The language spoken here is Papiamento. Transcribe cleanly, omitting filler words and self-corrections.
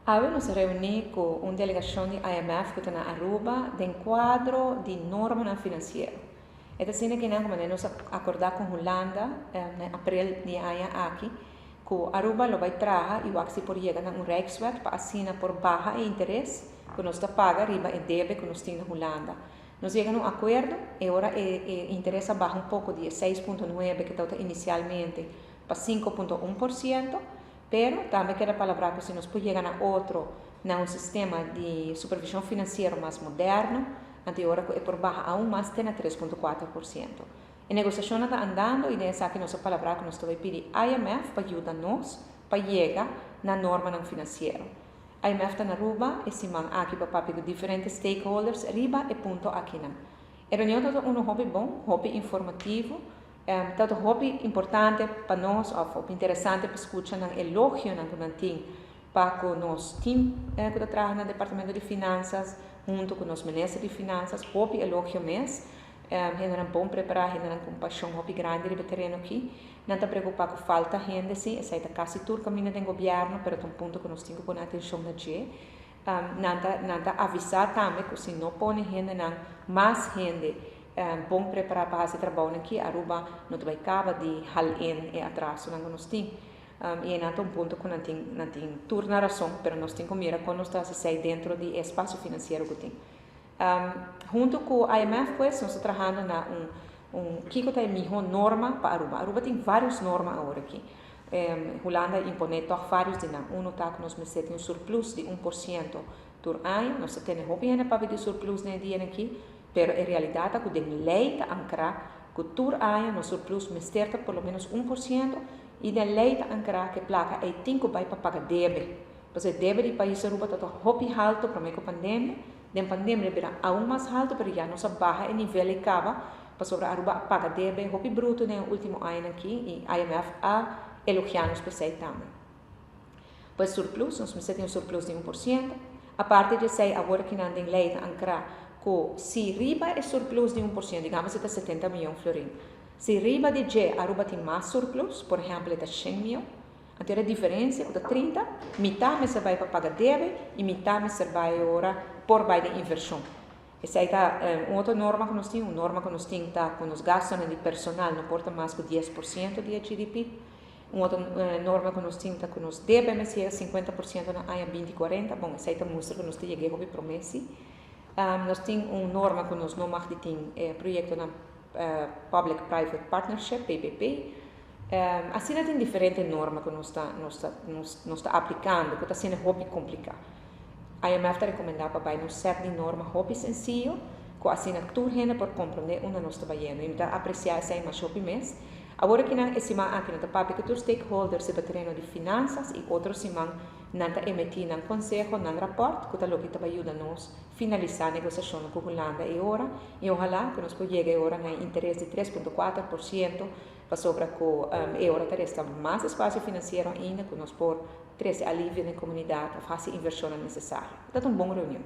Awe nos a reuni cu un delegacion di IMF cu ta na Aruba den cuadro di normanan financiero. E ta asina cu nan como nos a acorda cu Hulanda na april di aña aki cu Aruba lo bay traha y wak si por yega na un Rijkswet pa asina por baha e interes cu nos ta paga riba e debe cu nos tin na Hulanda. Nos yega na un acuerdo y ora e interes a baha un poco di e 6.9 cu tabata inicialmente pa 5.1%. Pero tambe keda palabrá ku si nos por yega na otro na un sistema di supervishon finansiero mas moderno, anto e ora ku e por baha aun mas te na 3.4%. E negosiashonnan ta andando i den esaki nos a palabrá ku nos ta bai pidi IMF pa yuda nos pa yega na normanan finansiero. IMF ta na Aruba e siman aki pa papia ku diferente stakeholders riba e punto akinan. E reunion ta unu hopi bon, hopi informativo. Ta hopi importante pa nos of hopi interesante pa scucha nan elogionan cu nan tin pa cu nos team cu ta traha na Departamento di Finanzas hunto cu nos Minister di Finanzas. Hopi elogio mes. Hendenan bon prepara, hendenan cu un pasion hopi grandi riba e tereno aki. Nan ta preocupa cu falta hende, si, esai ta casi tur caminda den gobierno, pero ta un punto cu nos tin cu pone atencion na dje. Nan ta avisa tambe cu si no pone hendenan, mas hende bon prepara pa haci trabounan aki, Aruba no ta bay caba di haal in e atrasonan cu nos tin. Y nan ta un punto cu nan tin tur na rason, pero nos tin cu mira con nos ta haci dentro di espacio financiero cu tin. Hunto cu IMF, pues, nos ta trahando na un kico ta e miho norma pa Aruba. Aruba tin varios norma awor aki. Hulanda a impone toch varios di nan. Uno ta cu nos mester tin un surplus di 1% tur aña. Nos tin hopi hende papia di surplus den dia aki, pero e realidad ta cu den ley ta ancra cu tur aña nos surplus mester ta por lo menos 1% y den ley ta ancra cu placa ey tin cu bay pa paga debe. Pues e debe di pais Aruba ta hopi halto pa cu pandemia. Den pandemia bira aun mas halto, pero ya nos a baha e nivel y caba pasobra Aruba a paga debe hopi bruto den ultimo aña aki y IMF a elogia nos p'esey tambe. Pues surplus, nos mester tin un surplus di 1%. Aparte di esey, awor cu nan den ley ta ancra cu si riba e surplus di 1%, digamos ta 70 miyon florin, si riba di dje Aruba tin mas surplus, por ehempel, ta 100 miyon, anto e diferencia ta 30, mitar mester bay pa paga debe y mitar mester bay ora por bay di inversion. Esey ta un otro norma cu nos tin, un norma cu nos tin ta cu nos gastonan di personal no por ta mas cu 10% di GDP. Un otro norma cu nos tin ta cu nos debe mester 50% na aña 2040. Bon, esey ta mustra cu nos tin yega hopi prome. Nos tin un norma cu nos no mag di tin proyecto na Public Private Partnership, PPP. Asina tin diferente norma cu nos ta aplicando, cu ta siendo hopi complica. IMF ta recomenda pa bay un set di norma hopi sencillo, cu asina tur hende por comprende unda nos ta bayendo. Y ta aprecia esey mas hopi mes. Awor cu nan e siman aki nan ta papia cu tur stakeholders riba tereno di finanzas y otro siman nan ta emiti nan conseho, nan rapport, cu ta loke ta bay yuda nos finalisa negociacion cu Hulanda e ora y ohala cu nos por yega e ora na interes di 3.4% pasobra cu e ora ta resta mas espacio financiero ainda cu nos por trece alivio na comunidad of haci inversion necesario. Ta un bon reunion.